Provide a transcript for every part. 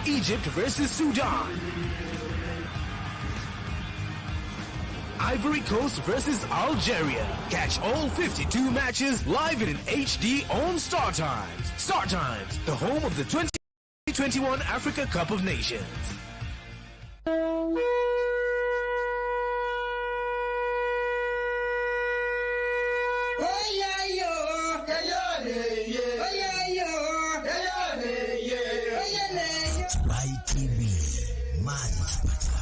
Egypt versus Sudan. Ivory Coast versus Algeria. Catch all 52 matches live and in HD on Star Times. Star Times, the home of the 2021 Africa Cup of Nations. Enchipai TV, matikipata.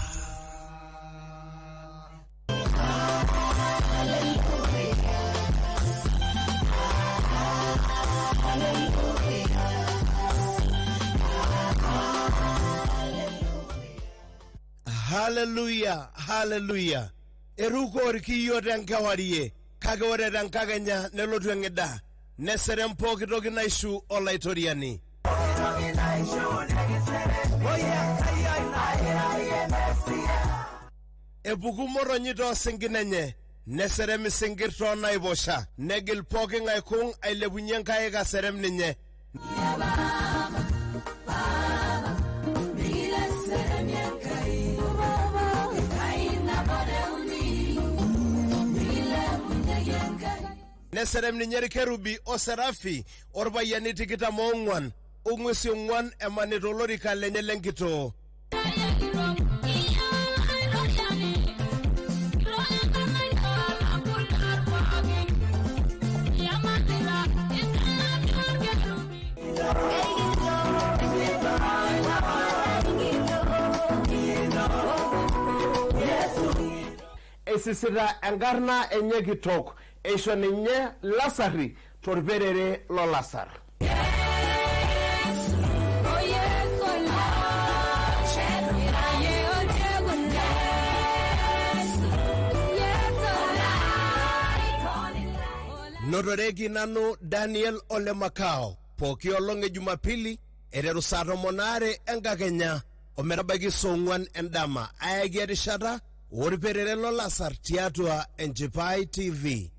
Haleluya, haleluya. Erukooriki iyiook tenkewarie, kake ore tenkakenya nelotu eng'ida, neserem pooki toki naishu Olaitoriani. Epuku motonyi toosinkin enye, neserem isinkir toonaiposha, negil pooking'ae kung' ailepunye nkaik aserem ninye. Neserem ninye irkerubi oserafi orpayiani 24 ong'uesi 4 emanita olorika lenye lenkitoo. Esisita enkarna enye kitok, eisho ninye lasari torperere lolasar. Notoreki nanu Daniel Ole Makau pooki olong' e Jumapili eiteru saa 12 enkakenya ometabaiki saa 4 endama ayaki erishata orperere lolasar tiatua Enchipai TV.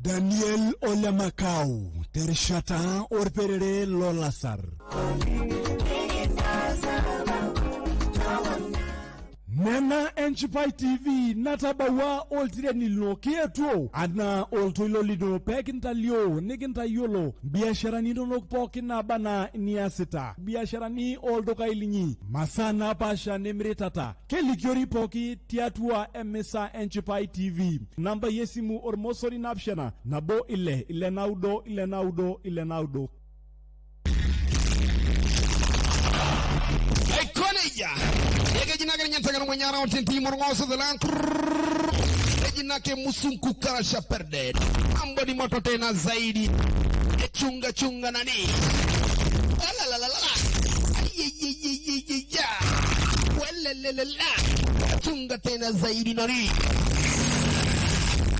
Daniel Ole Makau terishata orperere lolasar. Nena Enchipai TV natabawa oltireni lino kietuo anaa oltoilo lino peekintalio nikintayiolo biasharani inonok pookin naaba anaa niasita, biasharani oldukai linyi, masaa napaasha nimiritata, kelikiori pooki tiatua emisa Enchipai TV. Nambai esimu ormosori 7 6 6 9 6 9 6 9. Jina musunku karasha perde. Mambo ni moto tena zaidi. Chunga chunga nani. La la la la. Aye. Welelelela. Chunga tena zaidi nani.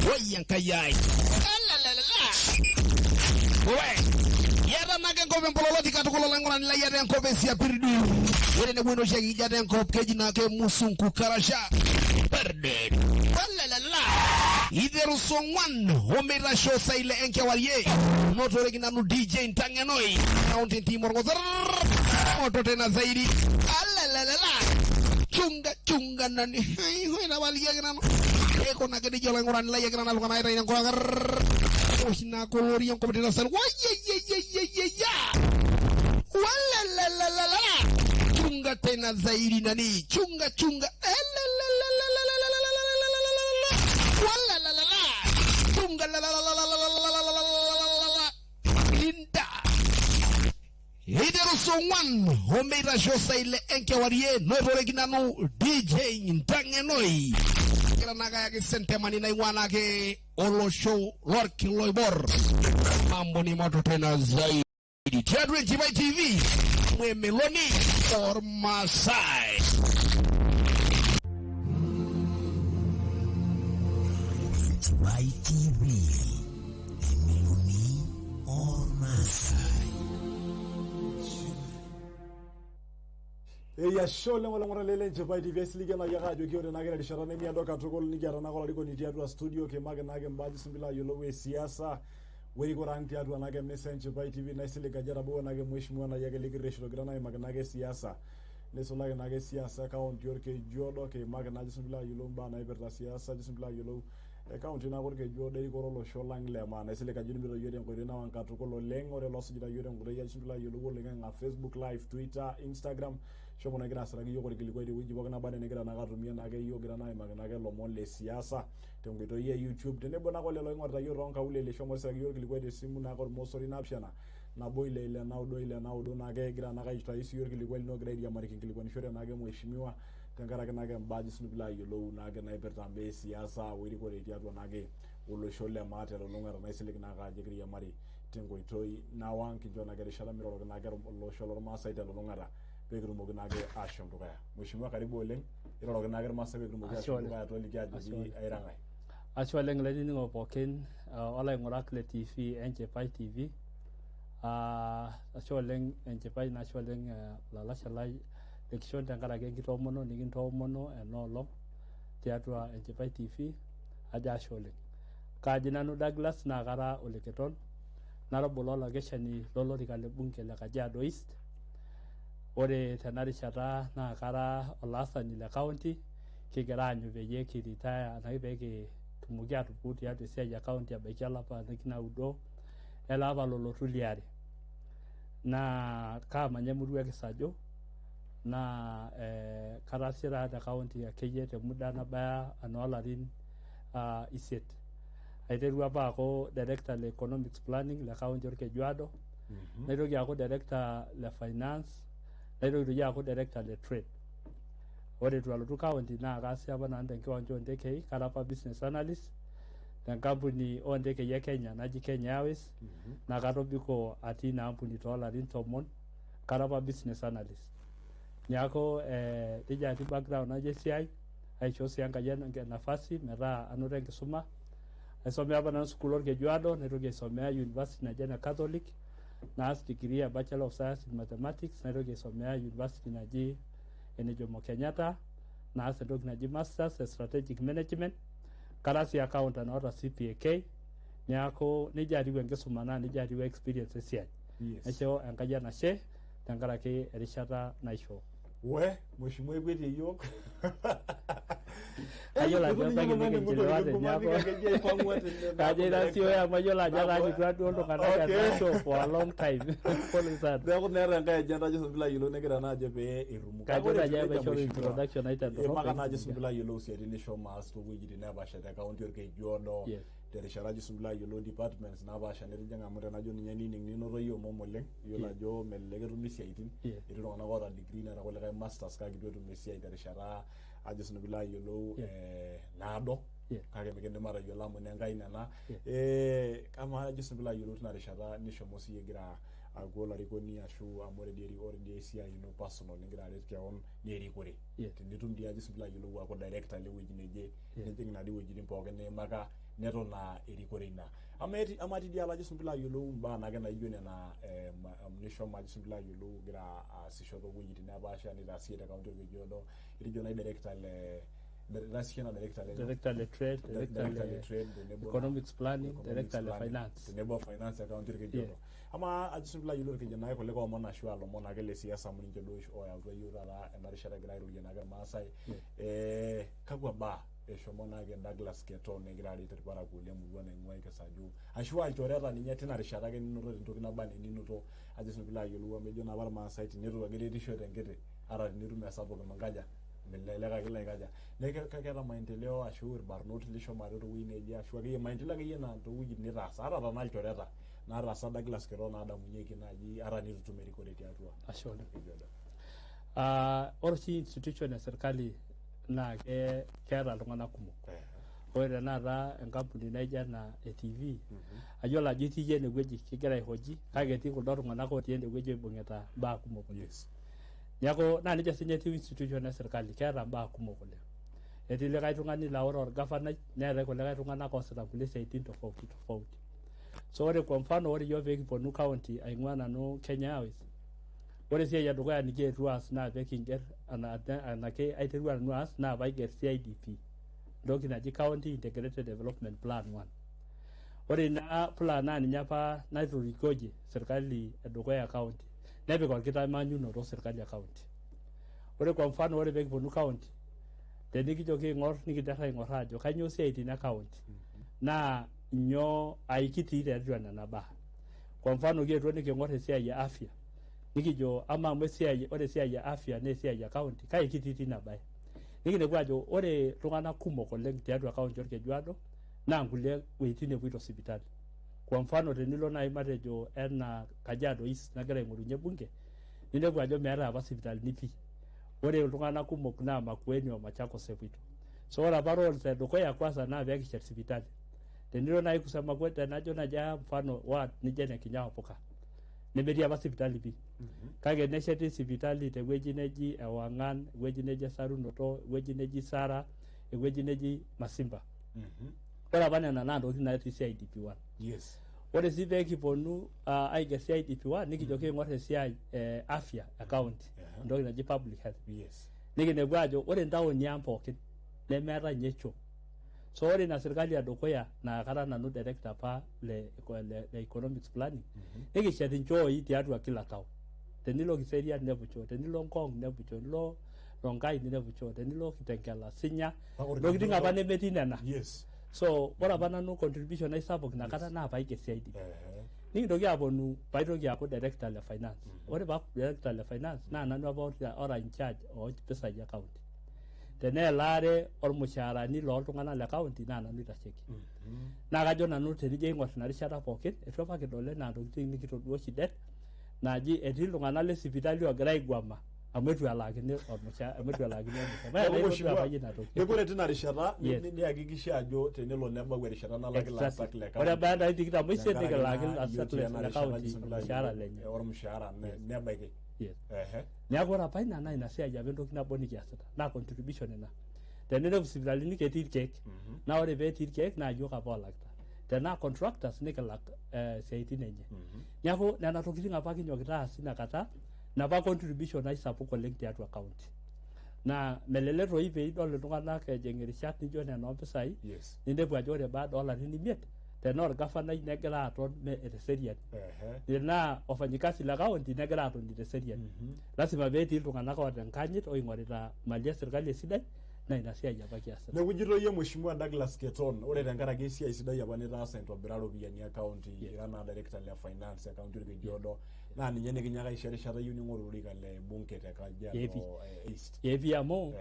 Wayankayai. La la la la. We. Yada nake nkope mpololoti katukolo langona nila yada nkope siya pirdu. Wede ne shagi yada nkope kejina ke musunku karasha perde. La Ideru songwan omera show saile enke warie noto regi nanu DJ Ntangenoi mountain team orgo moto tena zaidi ala la la chunga chunga nani hai hoi na wali ya nanu eko na kedi jola ngoran la ya nanu kana ira ngora osina kolori yon komete sal wa ye ye ye ye ye ya wala la la la la chunga tena zaidi nani chunga chunga la la la la la la la la la la la chunga la la la la la la la la la la linda Ideru songwan omera shosa ile enke warie notoreki nanu DJ Ntangenoi kila naga yake sentemani na iwana ke olo show lorki loibor mambo ni moto tena zaidi Tiadwe Enchipai TV mwemeloni or Masai. Enchipai TV, Emeloni or Masai. Eya shole wala ngoralele Enchipai TV siligana ya radio ki ore nagira rishata nemiado katukul nikiata naa olarikoni tiatua studio kimaki naake mbaji simbila ayiolou esiasa Werikore ang' tiatua naake emisa Enchipai TV naisilig ajo etabawua naake mheshimiwa nayiake likirreshito egira naa aimaki naake siasa neisulaki naake siasa e kaunti Olkejuodo kiimaki naa ajo sinanu piilo ayiolou imbaa naipirta siasa ajo sinanu piilo ayiolou e kaunti naake Olkejuodo erikore olosho lang le maa naisilig ajo itumito iyiok tenkoitoi nawang katukul oleng ore loosujita iyiok tenkoitoi ajo sinanu piilo ayiolou oloing'ang'e aa Facebook live Twitter Instagram shomo naa igira asiraki iyiok orkilikuai tewueji pookin naba enaa enigira naake atumie naake iyiok kigira naa aimaki naake ilomon le siasa tenkoitoi e YouTube tenebo naake olelo oing'orita iyiok toonkaulele shomo tisiraki iyiok orkilikuai tesimu naake ormosori naapishana nabo ile ile naudo ile naudo naake igira naake aitayu siyie orkilikuai lino ogira airiamariki inkilikwanishore naake mheshimiwa tenkaraki naake imbaa ajo sinanu piilo ayiolou naake naipirta imbaa e siasa werikore tiatua naake olosho le maa telulung'ata naisilig naake ajo kiriamari tenkoitoi nawang kincho naake erishata miroroki naake olosho lormaasai telulung'ata pekitumoki naake ashom dukuya. Mheshimiwa karibu oleng iroroki naake irmaasai pekitumoki Ashe ashom oleng. dukuya toliki Ashe ajoki oleng. aira ng'ae. Ashe oleng ilainining'ok pookin olaing'urak le TV Enchipai TV. Ashe oleng Enchipai na ashe oleng olalashe lai lekishon tenkaraki enkitoomono nikintoomono ena olong tiatua Enchipai TV ajo ashe oleng. Kaaji nanu Douglas naa kara oleketon nara obo lolakeshani lolorika le bunge le Kajiado East. Ore tena rishata naa kara olaasani le county kigira aanyu peyie kiretire anake pee kitumoki atupuku tiatua esiai e county ebaiki olapa naudo ele apa lolotu liare. Naa kaamanya emurua e Kisajo naa kataasishe taata te county akeyie te muda nabaya enoo larin isiet. Aiterua apa aaku director le economics planning le county Olkejuado, naitoki aaku director le finance, naitoki doi aaku director le trade. Ore eitu alotu county naa kaasisho apa nanu tenkiwanja oontekei, kara apa business analyst tenkampuni oontekei e Kenya naji Kenya Airways naa katobiko atii ina ampuni toolarin 10, kara apa business analyst. Niaku nejia etiu background ai esiai, aishoo sii Enkai nafasi metaa anoto enkisuma. Aisomea apa nanu sukuul Olkejuado, naitoki aisomea university naji ene Catholic, naas degree e Bachelor of Science in Mathematics, naitoki aisomea university naji ene Jomo Kenyatta, naas entoki naji Masters e Strategic Management. Kara sii accountant oota CPAK, niaku nejia etiu enkisuma naa nejia etiu experience esiai. Yes. Naisho Enkai enashe tenkaraki erishata naishoo. We, mheshimiwa ikwetie iyiok. Kayiolo ajo ebaiki nikinchiliwate niaku kajo itasioyo amu ayiolo ajo etaanyutua duo iltung'anak ena show for a long time. Pole sana. Neeku naa eeta enkae agenda ajo sinanu piilo ayiolou negira naa ajo pee erumu. Kake Kajo ore naaji etiu nejia paishoru mheshimiwa, introduction ai tendorrop imaka naa ajo peekitumoki. sinanu piilo ayiolou isiaitin nishomo aas toowuejitin neepaasha te kaunti Olkejuodo Yes. terishata ajo sinanu piilo ayiolou departments napaasha nitijing'a amu tenajo ninye nining ninoto iyie omom oleng iyiolo ajo melelek etumi isiaitin Yeah. etii iltung'anak oota degree neeta kulikae masters kake itu etum esiai terishata ajo sinanu piilo ayiolou naado kake mikindim atayiolo amu inenkai nena amaa ajo sinanu piilo ayiolou tina rishata nishomo siyie igira aaku olarikoni ashu amu ore dii ore dii esiai ino personal nigira aret kewon naa erikore tenitum dii ajo sinanu piilo ayiolou aaku director lewueji neje nijing inadi wuejitin pookin niimaka neton aa erikore ina amaa eti amaa tidialo ajo sinanu piilo ayiolou imbaa naake naijo nena nishomo ajo sinanu piilo ayiolou igira aasisho toowuejitin nepaasha nitaasie te kaunti Olkejuodo itejo nai director le itaasishe anaa director le Director le trade, director director le le trade tenebo economics planning, economics director le planning, finance. Tenebo finance e kaunti Olkejuodo. Amaa ajo sinanu piilo ayiolou irkijanai kulikae omon ashu aa lomon ake le siasa amu ninche duo oyautua iyiok taata ena rishata egira airorie naake irmaasai kakwa baa eshomo naake Douglas Keton egira aret irparakuo lemurua naing'ua Kisajo ashu aa ilchoreta ninye tina rishata ake ninoto tentoki naba enaa eninoto ajo sinanu piilo ayiolou amu ejo naa apa irmaasai tinitu ake iretisho tenkiti ata tenitum esapuk minkaja melelek ake ilo aikaja neeku keeta maendeleo ashu irbarnot lishomo aret tewueji neje ashu akeyie maendeleo akeyie naa toowuejitin nitaasa ata tenaa ilchoreta nataasa Douglas Keton naadamunyieki naaji ata nitu itum erikore tiatua Ashe oleng. Olkejuodo. Ore oshi institution e serkali naa keeta iltung'anak kumok. Ore tenakata enkampuni naijo ena e TV, ayiolo ajo itii iyie enewueji kigira aihoji kake etii kuldo tung'anak otii enewueji oibung'ita imbaa kumok oleng. Niaku naa nejia sinye etiu institution e serkali keeta imbaa kumok oleng. Etii likae tung'ani laa ore orgavanai neetae kulikae tung'anak oosita kulie siaitin tofauti tofauti. So ore kwa mfano ore iyiok pee kiponu county aing'ua nanu Kenya Airways, ore esiai edukuya nikietuo aas naa pekinger anake aiterua nanu aas naa paiger CIDP, entoki naji County Integrated Development Plan 1. Ore ina plan naa ninye apa naitorikoje serkali edukuya e county, nepik orkitamanyunoto serkali e county. Ore kwa mfano, ore pee kiponu county, tenikijo kiing'or, nikinter aing'or ajo kainyoo isiaitin e county naa nyoo aikitii tiatua nena baa. Kwa mfano, kietuo niking'or esiai e afya, nikijo ama amu esiai, ore esiai e afya naa esiai e county, kai kitii tina bae? Nikinepu ajo ore iltung'anak kumok oleng tiatua county Orkejuado naa nkulie wuejitin epuoito sipitali. Kwa mfano, tenilo naaji matejo enaa Kajiado East nagira aing'orunye bunge, ninepu ajo meetae apa sipitalini pii. Ore iltung'anak kumok naa Makueni o Machakos epuoito. So ore apa roles edukuya kwanza naa peekishet sipitali. Tenilo naaji kusema kweli, tenajo naaji aya mfano ward nijo ene Kinyawa Puka, nemetii apa sipitali pii, kake nesheti sipitali tewueji neji Ewang'an, ewueji neji Esarunoto, ewueji neji Sara, ewueji neji Masimba. Ore apa nena naa ntokitin natii CIDP 1. Ore sii pee kiponu aiger CIDP 1, nikijo kiing'or esiai afya e county, entoki naji public health, nikinepu ajo ore ntaoni ang pookin nemeetae ninye choo. So ore ina sirkali edukuya naa kara nanu director apa le economics planning, nikishet inchooi tiatua kila town. Tenilo Kiserian ninepu choo, tenilo Ngong ninepu choo, tenilo Rongai ninepu choo, tenilo Kitengela, Sinya, ntokitin apa nemetii nena. So ore apa nanu contribution ai sapuk inakata naa paiger CIDP. Nikintoki aponu paitoki aaku director le finance. Ore paaku director le finance, naa nanu apa ora in charge oo mpisai e county. Tenaa elaare ormushaarani loltung'anak le county naa nanu oitasheki. Naa kajo nanu tenijo aing'or ina rishata pookin, eitu apa kidol enaa ntokitin nikitodua oshi det naaji etii iltung'anak le sipitali oogira aiguama amu eitu elaakini ormushaara, amu eitu elaakini ormushaara. Neeku Itodua apa ina toki. Neeku ore tina rishata nihakikisha ajo tenelo nebau erishata nalaki ilaasak le Ore ebaya ntarikini 28 tenkaraki nikilaaki naa ilaasak iyotii ena le rishata county jisimila ormushaara lenye. Ormushaara nebaiki. Neeku ore apa ina naa ina siai apa entoki nabo nikiasita naa contribution ina. Teninepu sipitalini ketii irkeek, naa ore peetii irkeek naa yiok apa olakita. Tenaa contractors nikilak isiaitin enye. Neeku nena tokitin apa kinyokita aas tina kata, napa contribution ai sapuk oleng tiatua county. Naa melelek toi piidol iltung'anak ejing irishat nijo nena ompisai, ninepu ajo ore baada olarin 5 tenaa orgavanai negira aton teseriani, tenaa wafanyikazi le county negira atoni teseriani. Lasima peetii iltung'anak oota enkanyit oing'orita mali e sirkali esidai, naa ina siai apa kiasita. Neeku ijito iyie, Mheshimiwa Douglas Keton, ore tenkaraki esiai sidai apa nitaasa intobira iropiyiani e county, ira naa director le finance e county Orkejuodo, naa ninye nikinyaka aisho erishata iyieu ning'oru olorika le bunge te Kajiado East. Epi, amu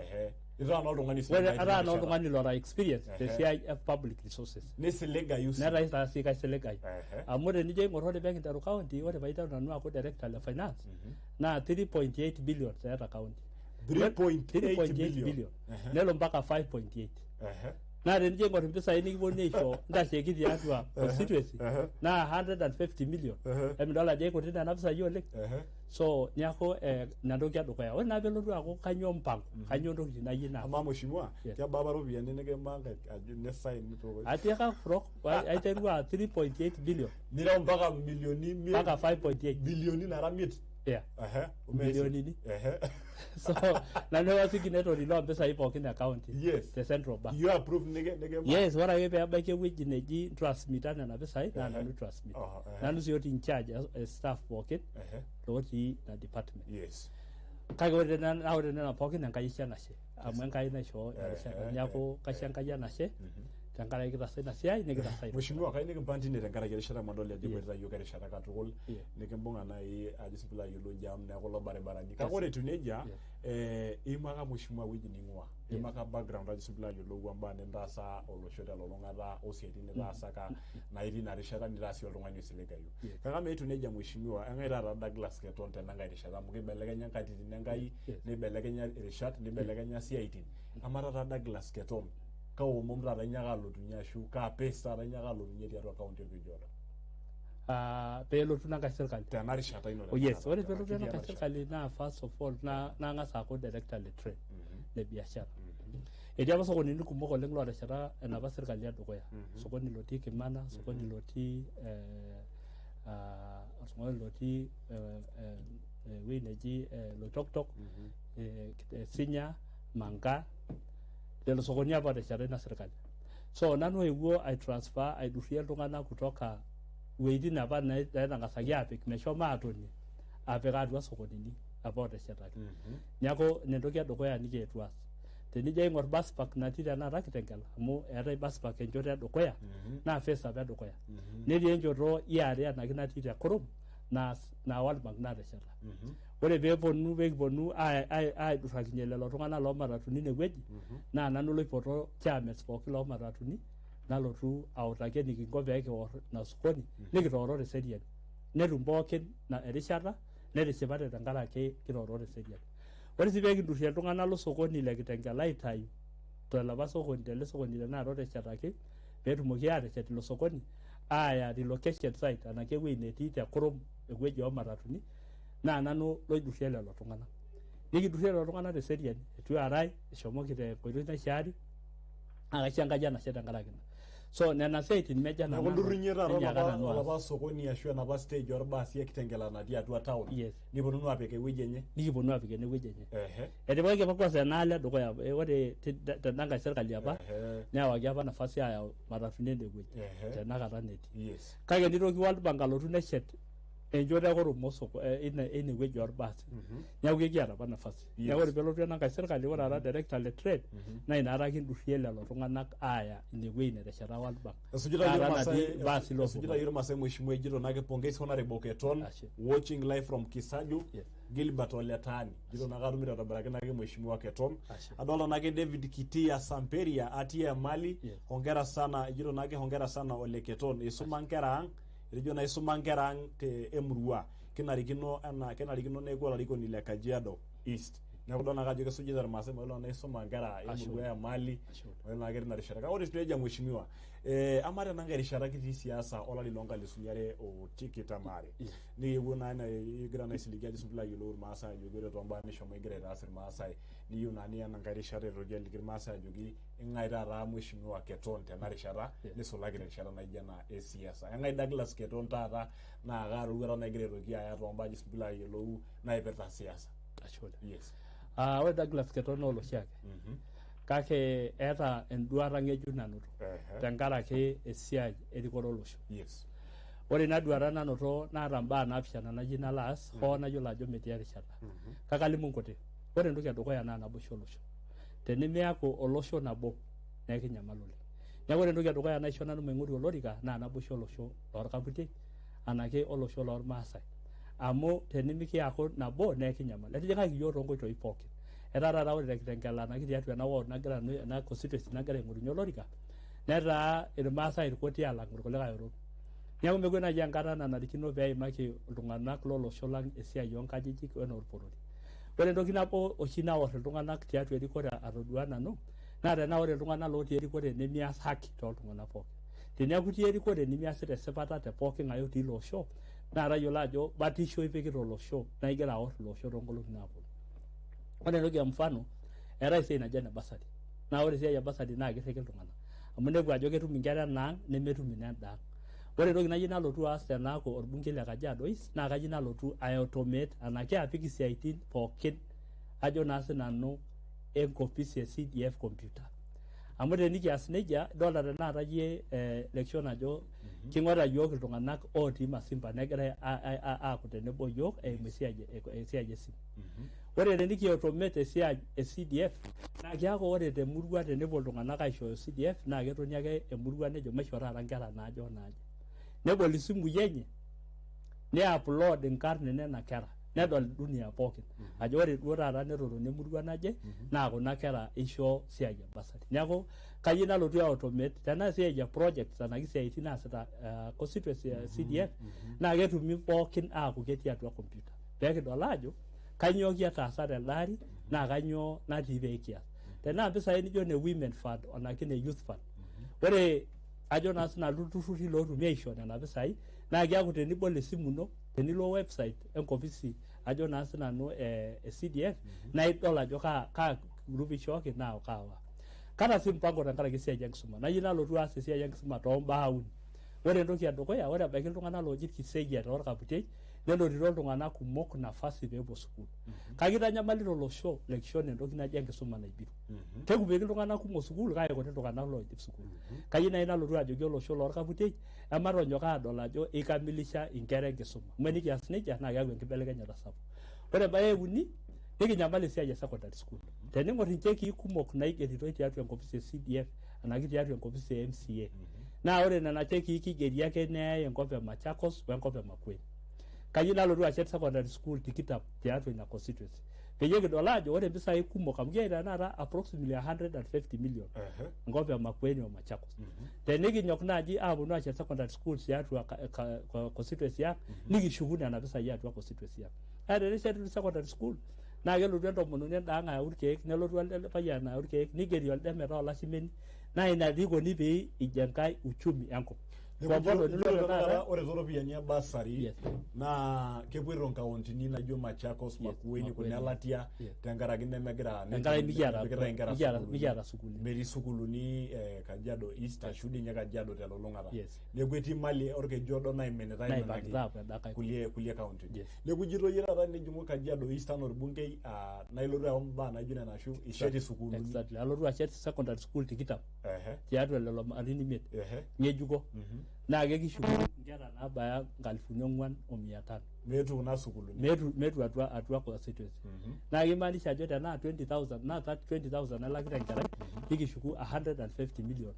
Itaa naa oltung'ani sidai ore tina ataa naa rishata. Oltung'ani lora experience tesiai e public resources. Nisiligayu sii. Netaa taa sii kaisiligayu, amu tenijo aing'or, ore pekinteru county, ore paiteru nanu aaku director le finance naa 3.8 billion eeta county. 3.8 3.8 billion. Billion nelo mpaka 5.8. Naa tenijo aing'or impisai nikiponu aisho ntasheki tiatua constituency naa 150 million, emidol ajo ikuti nena pisai oleng. So niaku ina toki edukuya. Ore naa pelotu aaku kanyoo mpango, kanyoo ntokitin nayieu naa Amaa mheshimiwa, Yes. kebaa apa iropiyiani nikimpanga ajo nisign nitooko? Atiaka Frok aiterua 3.8 billion. Nireu mpaka milioni 500. Mpaka 5.8. Bilioni nara 500. Yeah. Bilionini. So nanu apa signatory loo mpisai pookin e county te Central Bank. You approve niki Yes, ore ake peebaiki ewueji neji transmita nena pisai naa nanu transmit. Nanu sii otii in charge e staff pookin lotii ina department. Kake ore nena naa ore nena pookin Enkai isho enashe, amu Enkai naishoo ina rishata. Niaku kaisho Enkai enashe tenkaraki kitaasa ina siai nikitaasa ina. Mheshimiwa, kayieu nikimpang tine tenkaraki erishata amu adol ajo ekwetita yiok erishata katukul. Nikimbung'a naaji ajo sii piilo ayiolou jam nekulo baribarani. Kake ore etiu nejia, iimaka mheshimiwa ewueji ning'ua. Iimaka background ajo sii piilo ayiolou imbaa nintaasa olosho telulung'ata osiaitin nitaasaka naa itii ina rishata nitaa sii oltung'ani oisiligayu. Kake amaa etiu nejia mheshimiwa, eng'ae taata Douglas Keton tenankae rishata amu kibelekenya nkatitin Enkai, nibelekenya irishat, nibelekenya isiaitin. Amaa taata Douglas Keton, kaa omom taata inyaaka alotunye ashu kaa pace taata inyaaka alotunye tiatua county Orkejuodo? Ah, peelotu nankae sirkali. Tena rishata ino. Oh, yes, ore tenakata, peelotu kitii enankae ena rishata. sirkali naa first of all naa nang'as aaku director le trade, le biashara. Etii apa sokonini kumok oleng lootesheta enapa sirkali edukuya. Sokoni lotii Kimana, sokoni lotii sokoni lotii ewueji neji Loitoktok, Sinya, Manga, lelo sokonini apa ootesheta ina sirkali. So nanu oewuo aitransfer aidurrie iltung'anak kutoka iwuejitin apa naitang'asaki aapik meshomo aatonie apik atua sokonini apa ooteshetaki. Neeku ina entoki edukuya nikietuo aas. Tenijo aing'or bus park natii tenakata Kitengela amu eetae bus park enchoto edukuya naa phase apa edukuya. Netii enchoto iare anake natii te Kurum naa naa World Bank natesheta. Ore peeponu pekiponu aidurrakinye lelo tung'anak loomatatuni inewueji naa nanu loipoto chairmans pookin loomatatuni nalotu autaki enikinko pee kior ina sokoni nikitooro teseriani. Netum pookin erishata netishipate tenkaraki kitooro teseriani. Ore sii pee kindurrie iltung'anak losokoni le Kitengela aitayu tolapa sokoni tele sokoni tenakata oteshetaki peetumoki aateshet ilo sokoni aaya relocation site anake ewueji netii te Kurum ewueji oomatatuni naa nanu loidurrie lelo tung'anak. Nikidurrie lelo tung'anak teseriani eitu earai eshomoki tenkoitoi naishiari naa kaisho Enkai enashe tenkaraki ina. So nena siaitin meja Neeku nanu indurrunye taata nenyaaka olapa nanu aas. olapa sokoni ashu enapa stage orbaasi e Kitengela natii atua town Yes. niponunu aapik ewueji enye. Nikiponu aapik enewueji enye. Ehe. Etipikaki apa kwanza enaalo edukuya ore tenda nkae serkali apa Ehe. neyawaki apa nafasi ayau matatuni enewueji Ehe. tenakata netii. Yes. Kake nitoki World Bank alotu neshet enchoto ekurum osoko ine wueji orbaasi. Neeku ekiata apa nafasi. Neeku ore pelotu ena nkae serkali ore ara director le trade naa inakata kindurrie lelo tung'anak aaya ine wueji netesheta World Bank. Esujita yie Taata Irmaasai natii irbaasi esujita yie loopuo. Irmaasai mheshimiwa ejito naake pongezi honorable Keton Ashe. watching live from Kisaju Yes. Gilbert Oletaani ejito naake atumito aitobiraki naake mheshimiwa Keton. Ashe. Adolta naake David Kitia Samperia atii Emali Yes. hongera sana ejito naake hongera sana Ole Keton isuma nkera ang etejo naa isuma nkera ang te emurua kenarikino ena kenarikino neeku olarikoni le Kajiado East. Neeku idol naake ajo kesujita Irmaasai mayiolo naa isuma nkera Ashe emurua oleng. Emali Ashe oleng. mayiolo naa ketii ina rishata. Kake ore etiu nejia mheshimiwa amaa tena nkae rishata kitii siasa olari loonkalisuni are o tikitam aare nikiewuo naa ena igira naa aisiligi ajo piilo ayiolou Irmaasai ajoki ore toombaa nishomo igira aitaas Irmaasai niyieu naa niya ena nkae rishata aitoki aliki Irmaasai ajoki ing'ae taata mheshimiwa Keton tena rishata nisulaki terishata naijo ena e siasa. Eng'ae Douglas Keton taata naa kaa roruata naa igira aitoki aya toombaa ajo piilo ayiolou naipirta siasa. Ashe oleng. Yes. Ore Douglas Keton naa oloshiake. Kake eeta enduata ng'ejuk nanoto Ehe. tenkaraki esiai erikore olosho. Yes. Ore ina duata nanoto naata imbaa naapishana nayieu nalo aas hoo nayiolo ajo metii erishata. Kake alimu nkuti. Ore entoki edukuya naa naboisho olosho. Tenimiaku olosho nabo naa ekinyamal oleng. Neeku ore entoki edukuya naisho nanu maing'oru olorika naa naboisho olosho lorkaputiei anake olosho lormaasai. Amu tenimikiaku nabo naa ekinyamal. Etijing'aki iyiok toonkoitoi pookin. Etaa taata ore te Kitengela anake tiatua ena ward nagira nanu ena constituency nagira aing'orunye olorika netaa irmaasai irkuti alang irkulikae oreren. Neeku mekure naaji enkata nanarikino peimaki iltung'anak lolosho lang esiai oonkajijik wenoorporori. Ore entoki nabo oshi naor iltung'anak tiatua erikore atodua nanu naa tenaa ore iltung'anak lotii erikore nemias haki tooltung'anak pookin. Teniaku itii erikore nimiasita esipata te pooki ng'ae otii ilo osho naa tayiolo ajo batisho ipikita olosho naa igira aor ilo osho toonkolong'i naaponu. Ore entoki e mfano eetae esiai naji ene bursary. Naa ore esiai e bursary naa kirriki iltung'anak amu inepu ajo ketum inkera enaang nemetum inenda ang. Ore entoki nayieu nalotu aas tenaaku orbungei le Kajiado East naa kayieu nalotu aiautomate anake apik isiaitin pookin ajo naa sinanu enkopisi e CDF computer. Amu tenikias nejia idolta tenakata iyie lekishon ajo king'orita iyiok iltung'anak otii Masimba negira aaku tenebo iyiok eimu esiai esimu. Ore tenikiautomate esiai e CDF naa kiaku ore temurua tenepuo iltung'anak aishooyo CDF naa ketoni ake emurua nejo maishoo taata inkera naaje onaaje. Nebol isimui enye ni-upload inkarn enena kera nedol dunia pookin ajo ore duo taata netotona emurua naje naa kuna kera ishoo siai e bursary. Neeku kayieu nalotu aiautomate tenaa esiai e projects anake isiaitin naasita constituency e CDF naa ketumi pookin aaku ketii atua computer peekidol aajo kainyoo kiataasa telde ari naa kainyoo natii pee kias. Tenaa mpisai nijo ine women fund anake ine youth fund. Ore ajo naa sinanu ilturruri lootumi aisho nena pisai naa kiaku tenibol esimu ino tenilo website enkopisi ajo naa sinanu e CDF naa idol ajo kaa group ishooki naa kaa wa. Kaata sii mpango tenkaraki esiai enkisuma. Nayieu nalotu aas esiai enkisuma toombaa uni. Ore entoki edukuya ore ebaiki iltung'anak looji irkiseyiat torkaputiei Nenotito iltung'anak kumok nafasi peepuo sukuul. Kake itanyamalita olosho lekishon entoki naji enkisuma naibiru. Kekupiki iltung'anak kumok sukuul kake kuti iltung'anak loidip sukuul. Kayieu naaji nalotu ajoki olosho lorkaputei ematonyok aadol ajo ikamilisha inkera enkisuma. Amu enikias nejia naa keeku enkibelekenyata sapuk. Ore embae e uni nikinyamal esiai e secondary school. Tening'or inchekii kumok naigeritoi tiatua enkopisi e CDF anake tiatua enkopisi e MCA. Naa ore nena chekii kigeri ake neyai enkop e Machakos wenkop e Makueni. Kayieu nalotu ashet secondary school 20 tiatua ina constituency. Peyie kidol ajo ore impisai kumok amu kiyaita tenakata approximately 150 million enkop e Makueni o Machakos. Tenikinyok naaji aaponu ashet secondary school tiatua constituency ang nikishuku nena pisai atua constituency ang. Kake tenisheti secondary school naa kelotu entomononi enda ang ayau irkeek nelotu elde payian ayau irkeek nigeri elde metaa olashimeni naa ina dii ikoni pee ijengae uchumi enkop. Kwa mfano Neeku tenilo iyiolo tenakata tenakata ore tooropiyiani e bursary Yes. naa kepoito nkauntini naijo Machakos, Makueni, Makueni. kuna elatia Yes. tenkaraki nemegira Tenkaraki nemepikitae inkera sukuulini. mikiata sukuulini. Metii sukuulini Kajiado East ashu dii ninye Kajiado telulung'ata. Yes. Neeku etii mali orkeju odo naiminitae Naipangita aapuo enda nkae. kulie kauntini. Yes. Neeku ijito iyie taata tenijing'u Kajiado East anaa orbungei naa ilotu ayau imbaa naijo nena ashu ishet isukuulini. Exactly. Alotu ashet secondary school 20 Ehe. tiatua lelo arin 5 Ehe. ng'ejuko. Naa kekishuku inkera naabaya 4,500. Meetu kuna sukuulini. Meetu atua constituency. Naa kimaanisha ajo tenaa 20,000 naa 20,000 elakita enkerai nikishuku 150 million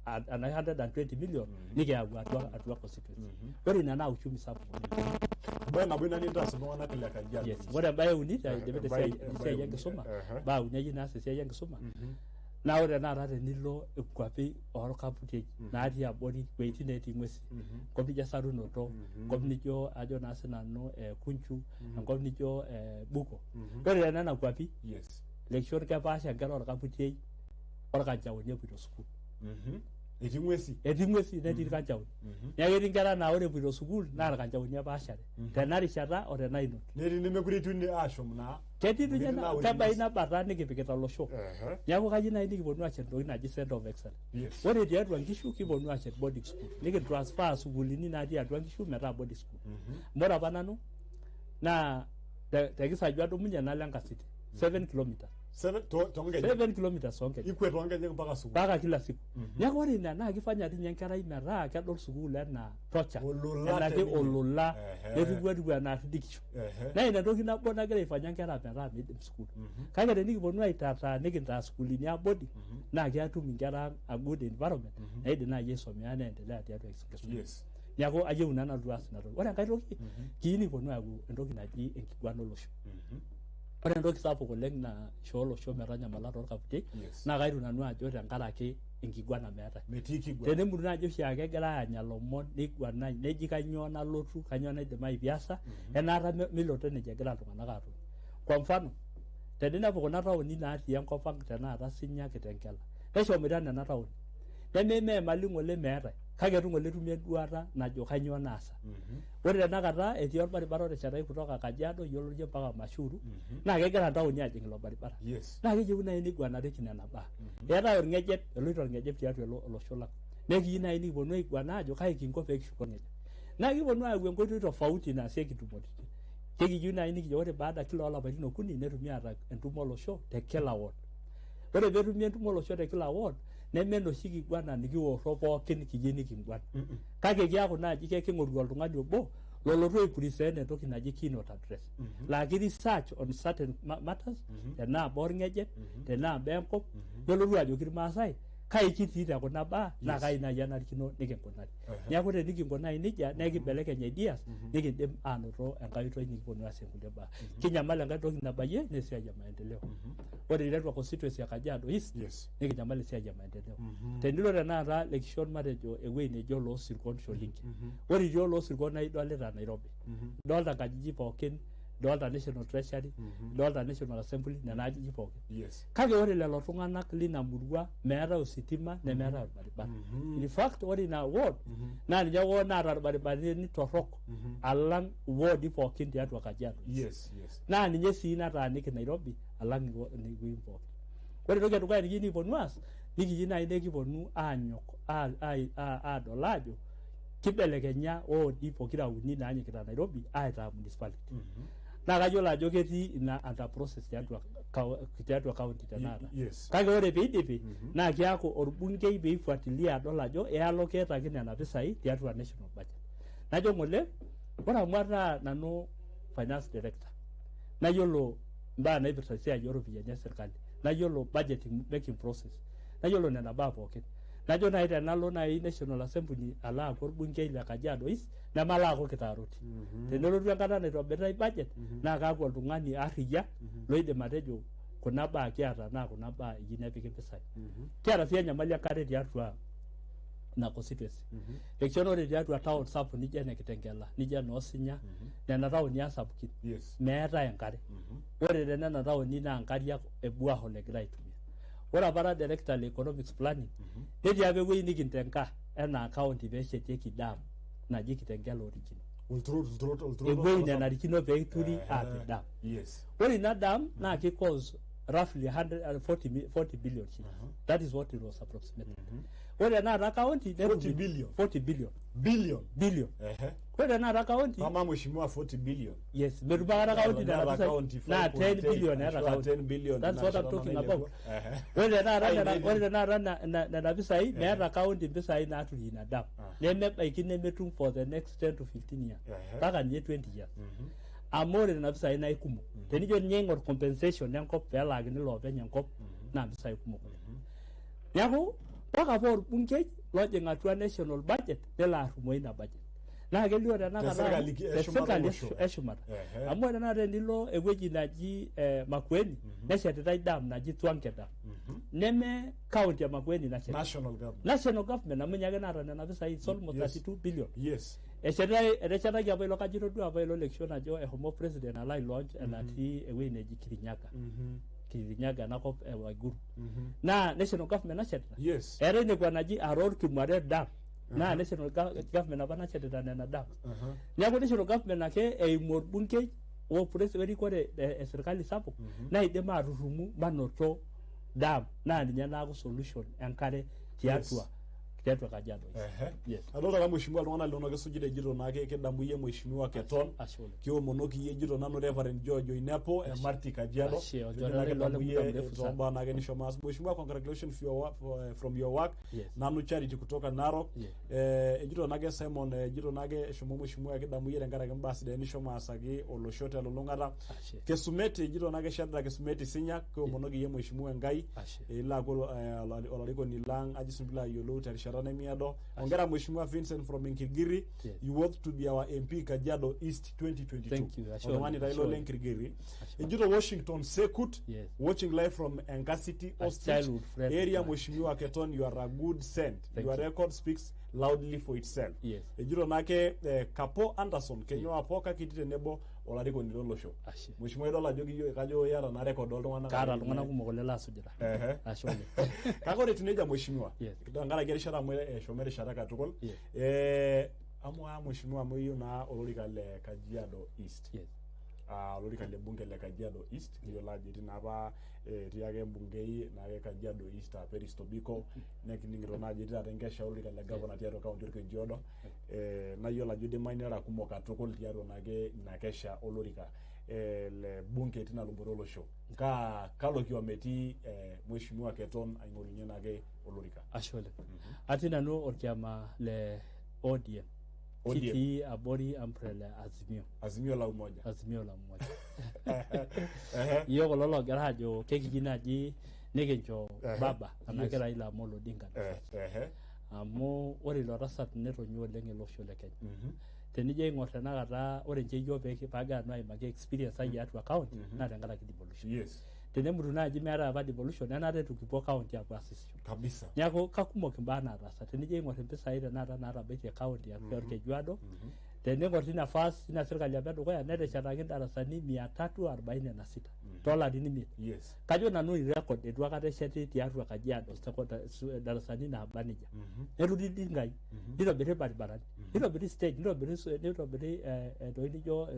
anaa 120 million nikiyau atua constituency. Ore ina naa uchumi sapuk oleng. Embae nabo ina nintaas iltung'anak le Kajiado. Yes. Ore embae uni aidipita Embae esiai uni. enkisuma, baa uni ayieu naas esiai enkisuma. Naa ore tenakata tenilo inkuapi orkaputiei natii abori wuejitin netii ing'uesi, enkop nijo Esarunoto, enkop nijo ajo naa sinanu Kunchu, enkop nijo Buko. Ore tenena kuapi Yes. lekishon kepaasha inkera orkaputiei orkanchaoni epoito sukuul. Etii ng'uesi. Etii ng'uesi netii irkanchaoni. Neeku ketii inkera naa ore epoito sukuul naa irkanchaoni epaashare tena rishata o tena inoto. Netii nemekure etiu ine aashom naa. Ketii doi Netii naa ore kebaiki ng'uesi. ina bata nikipikita olosho. Neeku kayieu naaji nikiponu aashet entoki naji center of excellence. Yes. Ore tiatua nkishu kiponu aashet boarding school. Nikitransfer sukuulini natii atua nkishu metaa boarding school. Amu ore apa nanu naa tekisaju adumunye nalo Enkasiti 7 kilometers. 7 toonkejek. 7 kilometers toonkejek. Ikwet toonkejek mpaka sukuul. Mpaka kila siku. Neeku ore ina naa kifanya dii ninye enkerai metaa kedol sukuul enaa torture. Olola Enake teninye. olola Ehe. netiu etiu enaa ridikisho. Ehe. Naa ina toki nabo nagira aifanya nkera metaa miidim sukuul. Kake tenikiponu aitataa nikintaa sukuulini a boarding naa ketum inkera ang a good environment naidim naaji aisomea neendelea tiatua enkisuma. Yes. Neeku ayieu nanu nalotu aas ina toki. Ore enkae toki kiyieu nikiponu ayau entoki naji enkiguana olosho. Ore entoki sapuk oleng naishoo olosho metanyamala torkaputiei Yes. naa kaitu nanu ajo tenkaraki enkiguana meetae. Metii kiguana. Tenemuru naaji oshiake egirae aanya ilomon neiguanai neji kainyoo nalotu kainyoo naidimayu piasa enaata miloto nejia egira iltung'anak aatoni. Kwa mfano teninepu kuna taoni natii enkop ang tenakata Sinya Kitengela neshomoita nena taoni nemeimaa emali ng'ole meetae kake eitu ng'ole etumi enduata najo kainyoo naasa. Ore tenakata etii orbaribara oteshetaki kutoka Kajiado yioloti mpaka Mashuru naa kegira ntaoni ajing ilo baribara. Yes. Naa keyieu naaji niguanareki nena baa. Eetae orng'ejep eloito orng'ejep tiatua olosho lang. Nekiyieu naaji nikiponu aiguana ajo kai kinko pee kishuku orng'ejep. Naa kiponu ayau enkoitoi tofauti naasieki intumoritin. Kekiyieu naaji nikijo ore baada kila oolapaitin okuni netumi aata entumo olosho te kila ward. Ore peetumi entumo olosho te kila ward neme enoshi kiguana nikiworro pookin kiyieu nikinguan. Kake kiaku naaji keking'oru oltung'ani obo lolotu aipresent entoki naji keynote address. Laa ki research on certain matters tenaa baa orng'ejep, tenaa baa enkop, nelotu ajoki irmaasai kai kitii te kuna baa naa kai naaji enarikino nikinkunari. Neeku tenikinko naaji nejia naa ekibelekeny ideas nikindim aanoto enkae oitoi nikiponu aasie nkulie baa. Kinyamal enkae toki nabayie naa esiai e maendeleo. Ore tiatua constituency e Kajiado East Yes. nikinyamal esiai e maendeleo. Tenilo tenakata lekishon matejo ewueji nejo Loosirkon Sholinke. Ore itii Oloosirkon naa idolita Nairobi. Idolita nkajijik pookin, idolita National Treasury, idolita National Assembly, nena ajijik pookin. Yes. Kake ore lelo tung'anak lina murua meetae ositima nemeetae orbaribara. In fact ore ina ward naa ninye ward naata irbaribarani torrok alang iwoodi pookin tiatua Kajiado. Yes, yes. Naa ninye sii nataaniki Nairobi alang iwuejitin pookin. Ore entoki edukuya nikiyieu nikiponu aas nikiyieu naaji nikiponu aanyok adol ajo Kibelekenya wodi pokira uni naanyikita Nairobi aitaa municipality. Naa kayiolo ajo ketii ina under process tiatua county tenakata. Kake ore peidipi naa kiaku orbungei peifuatilia adol ajo eallocataki nena pisai tiatua national budget. Najo ng'ole ore amu ataa nanu finance director nayiolo mbaa naipirta esiai ooropiyiani e serkali, nayiolo budgeting making process, nayiolo nena baa pookin. Najo naaji tenalo naaji National Assembly alo aaku orbungei le Kajiado East nemalo aaku kitaaroti. Tenelotu enkata naitobiritai budget naa kaaku oltung'ani arriyia loidim atejo kuna baa kiata naa kuna baa eyieu nepiki impisai. Kiata sii enyamali enkare tiatua ina constituency. Lekishon ore tiatua town sapuk nijo ene Kitengela, nijo ene Osinya, nena taoni sapukin meetae enkare. Ore tenena taoni naa nkariak e borehole egirai aitumia. Ore apa ara director le economics planning netii apa ewueji nikintenka enaa county peeshetieki dam naji Kitengela original. Ewueji nenarikino peeturi aapik dam. Ore ina dam naa ki cost roughly 140 billion shillings. That is what it was approximately. Ore tenakata county 40 billion. 40 billion. Billion. Billion. Ore tenakata county Mama mheshimiwa 40 billion. Yes, metum akata county nena Neeta pisai. county Naa 10 5.8 billion eeta ashu a county. 10 billion That's what I'm tina talking rishata about. nailepua. Ore tenakata Ai, ore tenakata nena pisai meeta county impisai naaturie ina dam. Nemebaiki nemetum for the next 10 to 15 years. Mpaka ninye 20 years. Amu ore nena pisai naa ikumok. Tenijo ninye aing'or compensation enkop peelaakini iloopeny enkop naa mpisai kumok oleng. Neeku mpaka apa orbungei lojing atua national budget nelo arrumoo ina budget. Naa kelio tenakata Te serkali te eshumata serkali olosho. eshumata. Amu ore tenakata tenilo ewueji naji Makueni neshetitae dam naji Thwange Dam. Neme county e Makueni nashetita. National government. National government amu ninye ake naata nena pisai, it's almost 32 billion. Eshetitae eteshetaki apa ilo kajo itodua apa ilo election ajo eshomo president alo ailaunch enatii ewueji neji Kirinyaga. Kirinyaga enakop e Waiguru. Naa national government nashetita. Eetae nekua naji Aror Kimwarer Dam. Naa national government apa nashetita nena dam. Neeku national government ake eimu orbungei o werikore e serkali sapuk naidim aturumu manoto dam naa ninye naaku solution enkare tiatua Kajiado East. Yes. Adolta taa mheshimiwa iltung'anak linonok esujita ejito naake kidamu iyie mheshimiwa Keton. Ashe oleng. Kiomonoki iyie ejito nanu Reverend George Oinepo Emarti Kajiado. Ashe, Ejo olchore naa lai kidamu lole iyie muda mrefu sana. tombaa naake nishomo aas. Mheshimiwa, congratulations for your work, from your work. Nanu Charity kutoka Narok. Ejito naake Simon ejito naake eshomo mheshimiwa kidamu iyie tenkaraki imbaa sidain nishomo aasaki olosho telulung'ata. Ashe. Kesumeti ejito naake Shadrack Kesumeti Sinyak kiomonoki iyie mheshimiwa Enkai. Ashe. Ilo aaku olarikoni lang ajo sinanu piilo ayiolou terishata nemiado. Hongera mheshimiwa Vincent from Nkirgiri. You ought to be our MP Kajiado East 2022. Thank you. Ashe Oltung'ani oleng, taa ashe ilo oleng. le Nkirgiri. Ejito Washington Sekut watching live from Enkasiti A Ostrich childhood friend of area. mine. Mheshimiwa Keton, you are a good saint. Thank Your you. record speaks loudly for itself. Ejito naake Kapo Anderson kenyoo apo kake tenebo olarikoni lolosho. Ashe. Mheshimiwa idol ajo kiyo kajo iyata na record oltung'anak. Kaata iltung'anak kumok oleng laasujita. Ashe oleng. Kake ore etiu nejia mheshimiwa, tenkaraki erishata amu eshomo erishata katukul. Amu mheshimiwa amu iyieu naa olorika le Kajiado East. Olorika le bunge le Kajiado East. Kiyiolo ajo etii naapa etii ake mbungei naake Kajiado East aa Peris Tobiko nekining'ito naa ajo etii taata enkesha olorika le gavana tiatua kaunti orkejuodo. Nayiolo ajo idimayu nira kumok katukul tiatua naake ina kesha olorika le bunge tina luboto olosho. Kalo kioma etii mheshimiwa Keton aing'orunye naake olorika? Ashe oleng. Atii nanu orkiama le ODM. ODM. Kitii abori umbrella e Azimio. Azimio la Umoja. Azimio la Umoja. Yiok kulo loogira ajo kekiji naaji nikincho baba anake Raila Amolo Odinga nafasi. Amu ore ilo tasat netonyua oleng ele osho le Kenya. Tenijo aing'or tenakata ore nche yiok paagira nanu aimaki experience ai tiatua county naa tenkaraki devolution. Tenemutu naaji meetae apa devolution enare eitu kipuo county apuo aasisho. Kabisa. Neeku kakumok imbaa naataasa. Tenijo aing'or impisai tenakata naatabaitie county orkejuado, tening'or tina first tina sirkali apa edukuya neteshetaki indarasani 346 toolarin 5. Kajo nanu record eitu aikata esheti tiatua Kajiado darasani naaba nejia. Neturi iltinkai, nitobiri irbaribarani, nitobiri stage, nitobiri ntokitin nijo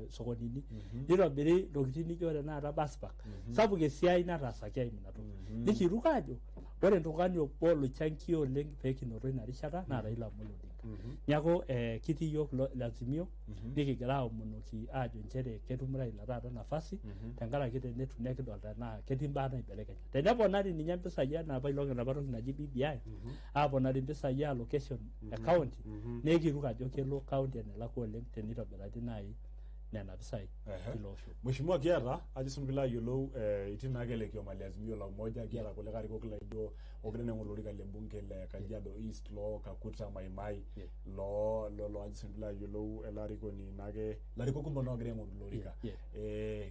sokonini, nitobiri ntokitin nijo tenakata bus park. Sapuk esiai nataasaki eimu ina toki. Nikiruk aajo ore oltung'ani obo loichangia oleng pee kinoto ina rishata naa Raila Amolo Odinga. erishata. Neeku kitii iyiok le Azimio, nikigira aomonoki aajo nchere ketum Raila taata nafasi, tenkaraki tenetu nekidol tenaa ketii imbaa naibelekenya. Teneponari ninye mpisai enaa apa ilong enapa toki naji BBI, aponari mpisai allocation e county, nekiruk ajo kelo county enelakua oleng tenitobirari naaji nena pisai tilo osho. Mheshimiwa, kiata ajo sinanu piilo ayiolou, itii naake ele kioma le Azimio la Umoja, kiata kulikae arikok laijo ogira naa aing'oru olorika le bunge le Kajiado East loo Kakuta Maimai, loo lolo ajo sinanu piilo ayiolou ele arikoni naake ilarikok kumok naa ogira aing'oru ilo orika.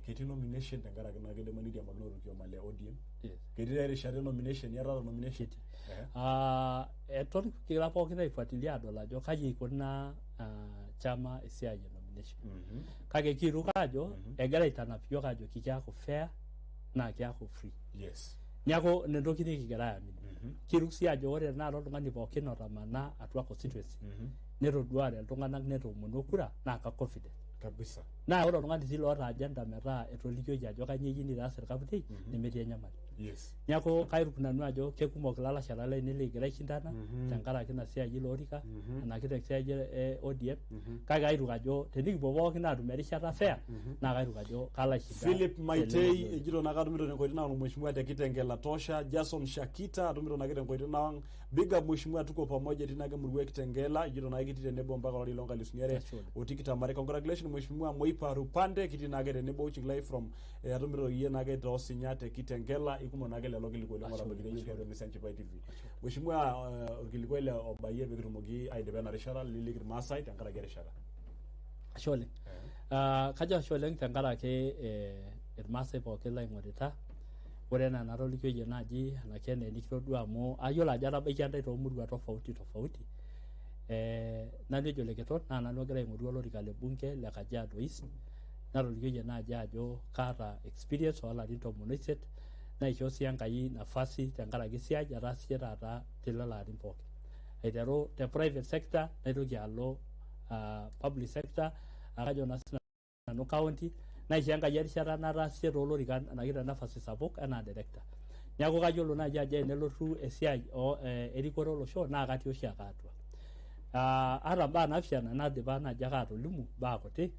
Ketii nomination tenkaraki naa kidima niriamakino torkioma le ODM? Yes. Ketii erishata e nomination? Iyatata nomination? Ketii. Eton kigira pookin aifuatilia adol ajo kaji ikuna chama esiai e nomination. Kake kiruk ajo egira aitanap iyiok ajoki keaku fair naa keaku free. Neeku ina entoki nikigira aamini. Kiruk sii ajo ore tenakata oltung'ani pookin otamana atua constituency netoduare iltung'anak netoomonuo kura naa ka confident. Kabisa. Naa ore oltung'ani sii loota agenda metaa etolikioki ajo kainyoo eyieu nitaas irkaputiei, nemetii enyamali. Neeku kairuk nanu ajo kekumok ilalashera lainei likigira aishindana tenkaraki ina siai ilo orika enake tesiai e ODM, kake kairuk ajo tenikipuo pookin aatum erishata fair naa kairuk ajo kalo aishinda Philip Maitei teleleki oleng. Ejito naa katumito tenkoitoi nawang mheshimiwa te Kitengela tosha. Jason Shakita atumito naake tenkoitoi nawang. Big up mheshimiwa, tuko pamoja etii naake murua e Kitengela, ejito naake kitii tenebo mpaka olari loo nkalusuni are Ashe oleng. o tikitam are. Congratulations mheshimiwa Moipa Rupande, kitii naake tenebo watching live from atumito iyie naake toosinya te Kitengela. Ikumok naake lelo kilikuwa oleng Ashe oleng, otabakitia iyiok ashe tiatua oleng. emisa Enchipai TV. Mheshimiwa, orkilikuai le obayie pekitumoki aidipa ena rishata liliki Irmaasai tenkaraki erishata. Ashe oleng. Kajo ashe oleng tenkaraki irmaasai pookin laing'orita. Ore enaa enatolikioyie naaji enake enaa enikitodua amu ayiolo ajo atabaikia ntae toomurua tofauti tofauti. Nanu ejo Leketon naa nanu ogira aing'oru olorika le bunge le Kajiado East. Natolikioyie naaji ajo kaata experience oolarin 18, naishoo sii Enkai nafasi tenkaraki esiai ataasishe taata telelo arin pookin. Aiteru te private sector naitoki alo public sector, kajo naa sinanu county, naishoo Enkai erishata nataasishe toolorikan anake te nafasi sapuk enaa director. Neeku kayiolo naaji ajo tenelotu esiai erikore olosho naa katii oshiake atua. Ata mbaa naapishana nadipa naaji ake atolimu mbaa kuti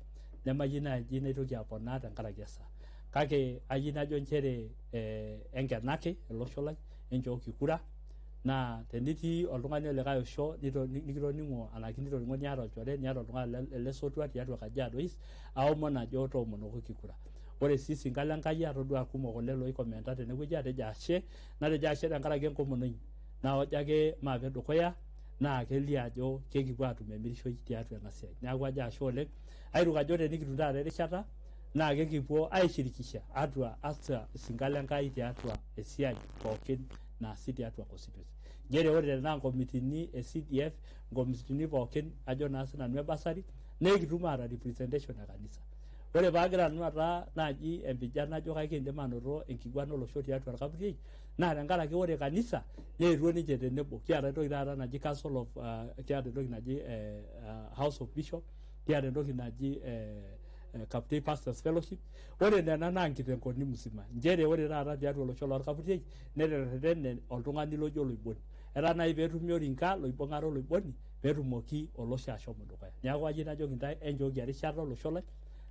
nemayieu naaji naitoki aponaa tenkaraki esaa. Kake ayieu najo nchere enkenaki olosho lai, enchooki kura, naa tenitii oltung'ani olikae osho nikitoning'o anake nitoning'o niata olchore niata oltung'ani lesotua tiatua Kajiado East, aomon ajo toomonokoki kura. Ore sii sinka le Nkai atodua kumok oleng loikomenta tenewueji atejo ashe, natejo ashe tenkaraki enkomono inyi. Naa ojo ake maape dukuya naa kelio ajo kekipuo aatum emirishoi tiatua ena siai. Neeku ajo ashe oleng. Airuk ajo tenikitum taata erishata naa kekipuo aishirikisha atua asa sinka le Nkai tiatua esiai pookin naasi tiatua constituency. Nchere ore tenaa nkomitini e CDF, nkomitini pookin ajo naa sinanu e bursary, naa ekitum aata representation e kanisa. Ore paagira nanu ataa naaji empija najo kakiindim anoto enkiguana olosho tiatua irkaputiei naa tenkaraki ore kanisa neetuo ninche tenebo. Kiata entoki taata naji council of kiata entoki naji house of bishop, kiata entoki naji Kaputiei Pastors Fellowship. Ore nena naa nkitenkoni musima. Nchere ore taata tiatua olosho lorkaputiei neterretene oltung'ani lojo oloiboni. Etaa naaji peetumi orinka loibung'are oloiboni peetumoki olosho ashomo dukuya. Neeku ayieu najoki intae enchooki erishata olosho lai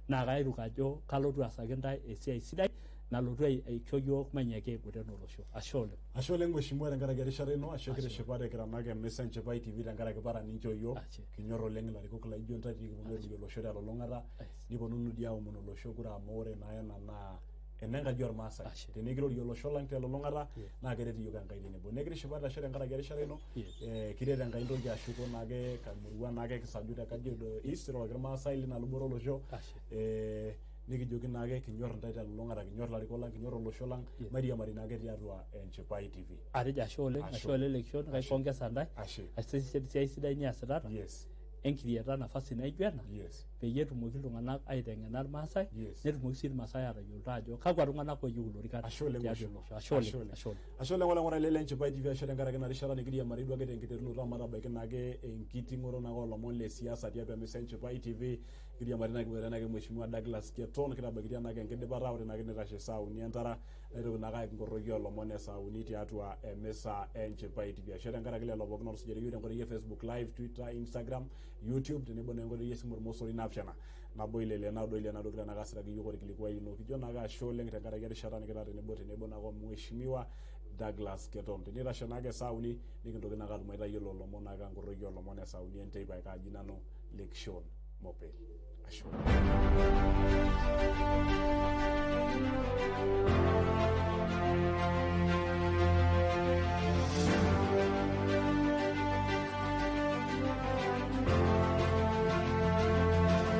naa kairuk ajo kalotu aasaki intae esiai sidai nalotu aisho yiok mainyiaki aiputa ena olosho. Ashe oleng. Ashe oleng mheshimiwa tenkaraki erishata ino, ashe kitishipate kira naake emisa Enchipai TV tenkaraki paran ninchoo yiok. Ashe. Kinyor oleng ilarikok laijo ntae tikiponu airorie olosho telulung'ata, niponunu dii aomon olosho kura amu ore naa ena naa enenkaji ormaasai. Ashe. Tenikirorie olosho lang telulung'ata naa keret iyiok Enkai tenebo. Nekitishipate ashe tenkaraki erishata ino. Kiret Enkai ntoki ashuko naake murua naake kisaju te Kajiado East iroroki irmaasai lina luboto olosho. Ashe. Nikijoki naake kinyor intae telulung'ata, kinyor ilarikok lang, kinyor olosho lang, mairiamari naake tiatua Enchipai TV. Atejo ashe oleng, Ashe. ashe oleng Lekishon, kaipongesa ntae. Ashe. Ashe esiai sidai niasitata. Yes. Enkirieta nafasi naijo ena. Yes. Peyie etumoki iltung'anak aiteng'ena Irmaasai, Yes. netumoki sii Irmaasai aatayioloito ajo kakwa tung'anak ooyieu ilorikan Ashe oleng, tiatua mheshimiwa. olosho. Ashe oleng, Ashe oleng. ashe oleng. Ashe oleng olaing'urani le Enchipai TV, ashe tenkaraki ina rishata nikiriamari duake tenkiterunoto omatabaiki naake enkiting'oto naake olomon le siasa tiatua emisa Enchipai TV. Kiriamari naa kiboitare naake Mheshimiwa Douglas Keton, kitabaikitia naake enkidipata, ore naake neitashe saa uni entara, naitoki naake ayaki nkoroki oolomon e saa uni tiatua emisa Enchipai TV. Ashe tenkaraki lelo pookin ootusujaitie iyiok tenkoitoi e Facebook Live, Twitter, Instagram, YouTube tenebo naa enkoitoi esimu ormosori 7 9 6 9 6 9 kigira naake asiraki iyiok orkilikuai lino. Kijo naake ashe oleng tenkaraki erishata nikitaa tenebo tenebo naake o Mheshimiwa Douglas Keton. Tenitashe naake saa uni nikintoki naake atum aitayiolo ilomon naake nkoroki oolomon e saa uni enteipa kaaji nanu Lekishon Mopel. Ashe oleng.